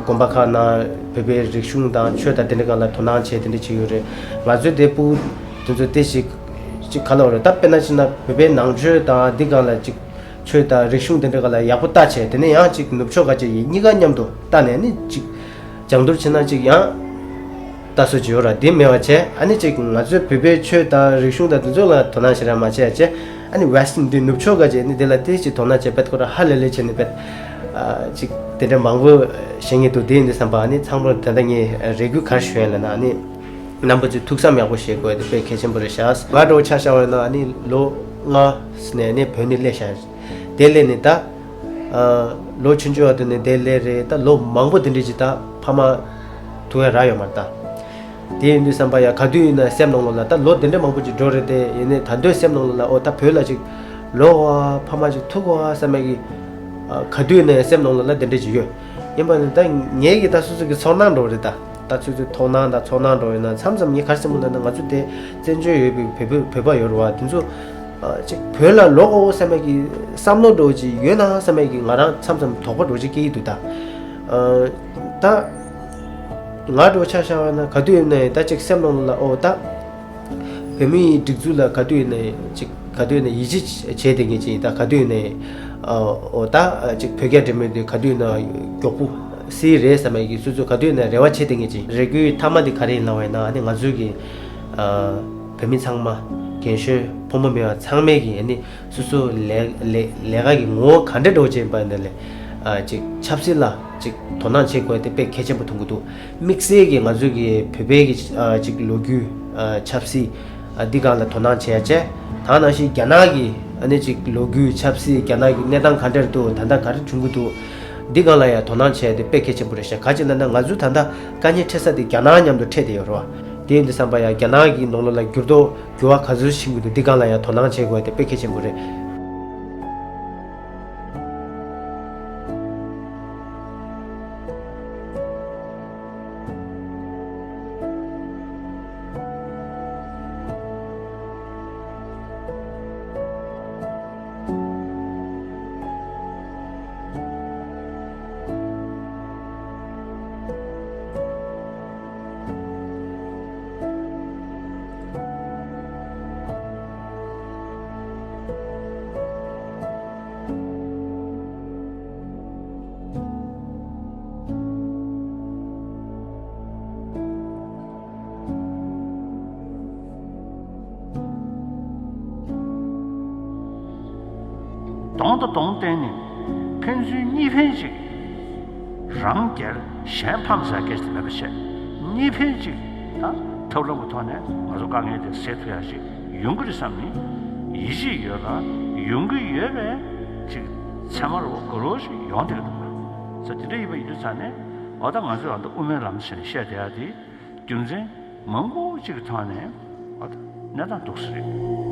དགོན་པ་ཁག་ནང་བོད་པའི་རིག་གཞུང་དང་ཆོས་དང་དེ་འདྲ་སྒང་ལ་དོ་སྣང་བྱས་དེ་འདྲ་བྱས་ཡོད་རེད། ང་ཚོའི་དེ་ཕྲུ་གུ་དེ་ཚོ་དེ་ཞིག་ཅིག་ཁ་ལོ་རེད། ད་དཔེར་ན་ཕྱིན་ན་བོད་པའི་ནང་ཆོས་དང་འདི་སྒང་ལ་ཅིག་ཆོས་དང་རིག་གཞུང་དེ་འདྲ་སྒང་ལ་ཡག་པོ་ལྟ་བྱས། དེ་ནས་ཡང་ཅིག་ནུབ་ཕྱོགས་ཁ་ཅིག་ཡིན་གཉིས་ཀ་མཉམ་དུ་ལྟ་ནས་ནི་ཅིག་སྦྱང་བརྡར་བྱེད་ན་ཅིག་ཡང་ལྟ་སྲོལ་ཅིག་ཡོད་ར། དེ་མེད་པ་བྱས། ཨ་ནི་ཅིག་ང་ཚོའི་བོད་པའི་ཆོས་དང་རིག་གཞུང་དང་དེ་ཚོ་ལ་དོ་སྣང་ཞེ་དྲག་མ་བྱས་བྱས། ཨ་ནི་Western་འདི་ནུབ་ཕྱོགས་ཁ་ཅིག་ནི་དེ་ལ་དེ་ཅིག་དོ་སྣང་བྱས་པད་ཁོ་ར་ཧ་ལས་ལས་བྱས་ནི་པད་ཨ་ཅིག་དེ་འདྲ་མང་པོ་བཤད་ངེས་འདུག་དེ་ཡིན་དུས་བསམ་པ་ཨ་ནི་ཚང་མར་ད་ལྟ་ངས་རེ་སྐུལ་ག་རེ་ཞུ་ཡ་ལབ་ན། ཨ་ནི་རྣམ་པ་ཚོས་ཐུགས་བསམ་ཡག་པོ་བཞེས་དགོས་དེ་དཔེ་གལ་ཆེན་པོ་རེད་ཤག་ང་འདྲ་བོ་ཆ་བཞག་པ་ཡིན་ན་ཨ་ནི་ལོ་ལྔ་ནས་ནི་བོད་ནས་སླེབས་ཤག་དེ་སླེབས་ནས་ད་ཨ་ལོ་ཆུང་ཆུང་བར་དུ་ནས་དེ་སླེབས་རེད། ད་ལོ་མང་པོ་དེ་འདྲ་ཅིག་ད་ཕ་མ་ཐུག་ཡ་རག་ཡོད་མ་རེད་ད། དེ་ཡིན་དུས་བསམ་པ་ཡ་ག་དུས་ཡིན་ན་སེམས་ནང་ལོགས་ལ་ད་ལོ་དེ་འདྲ་མང་པོ་ཅིག་འགྲོ་རེད་དེ། ཡིན་ནའི་ད་དུང་སེམས་ནང་ལོགས་ལ་ཨོ་ད་བོད་ལ་ཅིག་ལོག་པ་ཕ་མ་ཅིག་ཐུག་པ་བསམ་ཡ་གི་ཨ་ག་དུས་ཡིན་ན་ཡ་སེམས་ནང་ལོགས་ལ་དེ་འདྲ་ཅིག་ཡོད། ཡིན་པ་ནི་ད་ངེད་ཀྱི་ད་སོ་སོ་གི་ཚོར་སྣང་འདྲ་བོ་རེད་ད། ད་ཚོད་ཚོད་མཐོང་སྣང་དང་ཚོར་སྣང་འདྲ་བོ་ཡིན་ན་མཚམས་མཚམས་ངས་ག་རེ་སེམས་ལ་ན་ང་ཚོ་དེ་བཙན་བྱོལ་ཡོད་པའི་བོད་པ་བོད་པ་ཡོད་རེད་བ། དེ་ཚོ་ཨ་ཅིག་བོད་ལ་ལོག་འོ་བསམ་པའི་གི་བསམ་བློ་འདྲ་བོ་ཅིག་ཡོད་ན་བསམ་པའི་གི་ང་རང་མཚམས་མཚམས་དོགས་པ་འདྲ་བོ་ཅིག་སྐྱེ་གི་འདུག་ད། ཨ་ད་ང་འདྲ་བོ་ཆ་བཞག་པ་ན་ག་དུས་ཡིན་ནའི་ད་ཅིག་སེམས་ནང་ལ་ཨོ་ད། བོད་མིའི་སྒྲིག་འཛུགས་ལ་ག་དུས་ནས་ཅིག་ག་དུས་ནས་ཡིད་ཆེས་བྱས་བསྡད་མཁན་ཅིག་ཡིན། ད་ག་དུས་ནས་ཨོ་ད་ཅིག་བོད་རྒྱ་འབྲེལ་མོལ་དེ་ག་དུས་ན་མགྱོགས་པོ་སེ་རེད་བསམ་པའི་གི་སོ་སོ་ག་དུས་ནས་རེ་བ་བྱས་བསྡད་མཁན་ཅིག་རེ་སྐུལ་མཐའ་མ་དེ་ག་རེ་ཡིན་ལབ་པ་ཡིན་ན་ཨ་ནི་ང་ཚོའི་གི་བོད་མི་ཚང་མ་རྒན་གཞོན་ཕོ་མོ་མེད་པ་ཚང་མས་གི་ཨ་ནི་སོ་སོ་ལས་ལས་ལས་ཀ་གི་ངོ་བོ་ག་འདྲ་འདྲ་བོ་ཅིག་ཡིན་པ་ཡིན་ན་ལས་ཅིག་ཆབ་སྲིད་ལ་ཅིག་དོ་སྣང་བྱེད་དགོས་དེ་དཔེ་གལ་ཆེན་པོ་མཐོང་གི་འདུག་དམིགས་བསལ་གྱི་ང་ཚོའི་གི་བོད་པའི་གི་ཨ་ཅིག་ལོ་རྒྱུས་ཨ་ཆབ་སྲིད་ཨ་འདི་སྒང་ལ་དོ་སྣང་བྱེད་ཡ་བྱས། ད་ནང་བཞིན་རྒྱ་ནག་གི་ཨ་ནི་ཅིག་ལོ་རྒྱུས་ཆབ་སྲིད་རྒྱ་ནག་གི་གནས་སྟངས་ག་འདྲ་འདུག་ད་ལྟ་ག་རེ་བྱུང་གི་འདུག་འདི་སྒང་ལ་ཡང་དོ་སྣང་བྱེད་ཡ་དེ་དཔེ་གལ་ཆེན་པོ་རེད་ཤག་ག་ཅི་ལབ་ན་ང་ཚོ་ད་ལྟ་དཀའ་ངལ་འཕྲད་ས་དེ་རྒྱ་ནག་མཉམ་དུ་འཕྲད་བསྡད་ཡོད་རེད་བ། དེ་ཡིན་དུས་བསམ་པ་ཡང་རྒྱ་ནག་གི་ནང་ལོགས་ལ་འགྱུར་ལྡོག་འགྱུར་བ་ག་ཚོད་ཕྱིན་གྱི་འདུག་འདི་སྒང་ལ་ཡང་དོ་སྣང་བྱེད་དགོས་དེ་དཔེ་གལ་ཆེན་པོ་རེད། གདོང་དང་གདོང་བསྟན་ནས་ཕན་ཚུན་གཉིས་ཕན་ཅིག་རང་རྒྱལ་གཞན་ཕམ་ཟེར་སྐད་ཆ་མེད་པ་བྱས། གཉིས་ཕན་ཅིག་ད་ཐབས་ལམ་གྱི་ཐོག་ནས་ང་ཚོ་དཀའ་ངལ་དེ་སེལ་ཐུབ་ཡ་ཞིག་ཡོང་གི་རེད་བསམ་ནས་ཡིད་ཆེས་ཡོད་ལ་ཡོང་གི་ཡོད་པའི་ཅིག་ཚད་མ་རུ་གུ་རུ་ཞིག་ཡོང་བསྡད་ཀྱི་འདུག་པ། ས་དེ་འདྲ་ཡིན་པ་ཡིན་དུས་ཙང་ནས་འོ་ད་ང་ཚོས་ཨ་ད་དབུ་མའི་ལམ་ཟེར་ནས་བཤད་བསྡད་ཡ་དེ་རྒྱུ་མཚན་མང་པོ་ཅིག་གི་ཐོག་ནས་ཨ་ད་གནས་སྟངས་འདུག་ས་རེད།